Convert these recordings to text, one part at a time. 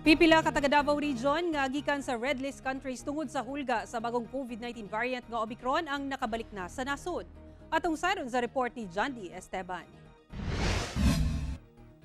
Pipila ka taga Davao Region nga gikan sa red list countries tungod sa hulga sa bagong COVID-19 variant nga Omicron ang nakabalik na sa nasod. Atong sayron sa report ni John D. Esteban.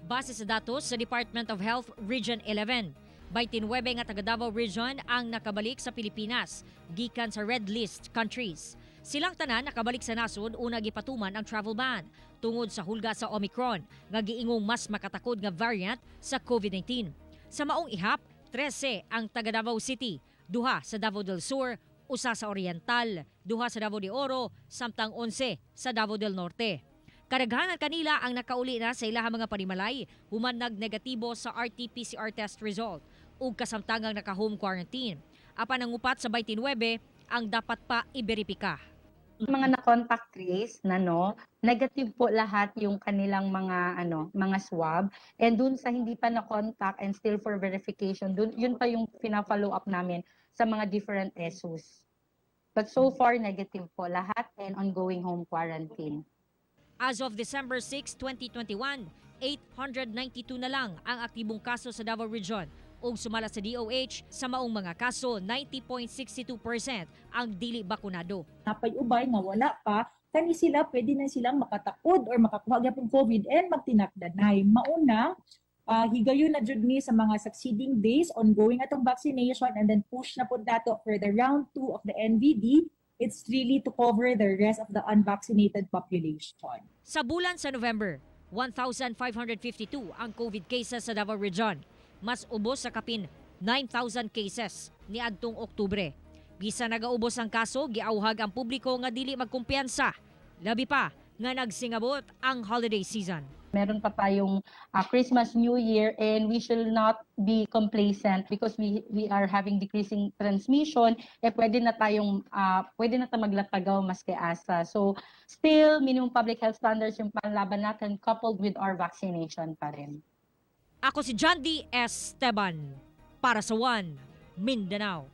Base sa datos sa Department of Health Region 11, 29 nga taga Davao Region ang nakabalik sa Pilipinas gikan sa red list countries. Silang tanan nakabalik sa nasod una gipatuman ang travel ban tungod sa hulga sa Omicron nga giingong mas makatakod nga variant sa COVID-19. Sa maong ihap, 13 ang taga Davao City, duha sa Davao del Sur, usa sa Oriental, duha sa Davao de Oro, samtang 11 sa Davao del Norte. Kadaghanan kanila ang nakauli na sa ilahang mga panimalay human nag-negatibo sa RT-PCR test result ug kasamtangang naka-home quarantine. Apan ang upat sa 29 ang dapat pa iberipika. Mga na-contact trace na, no, negative po lahat yung kanilang mga ano, mga swab, and dun sa hindi pa na-contact and still for verification, dun yun pa yung pina-follow up namin sa mga different ESUs. But so far, negative po lahat and ongoing home quarantine. As of December 6, 2021, 892 na lang ang aktibong kaso sa Davao Region ug sumala sa DOH, sa maong mga kaso, 90.62% ang dili bakunado. Napay ubay nga wala pa, kani sila pwede na silang makatakod or makakuha gyapon COVID and magtinakdanay. Mauna, higayon na jud ni sa mga succeeding days, ongoing atong vaccination, and then push na pud nato for the round 2 of the NVD. It's really to cover the rest of the unvaccinated population. Sa bulan sa November, 1,552 ang COVID cases sa Davao Region. Mas ubos sa kapin 9,000 cases niadtong Oktubre. Bisan nagaubos ang kaso, giauhag ang publiko nga dili magkumpiyansa. Labi pa nga nagsingabot ang holiday season. Meron pa tayong Christmas, New Year, and we shall not be complacent because we are having decreasing transmission, eh pwede na tayong maglatagaw maski asa. So still, minimum public health standards yung panlaban natin, coupled with our vaccination pa rin. Ako si John D. Esteban para sa One Mindanao.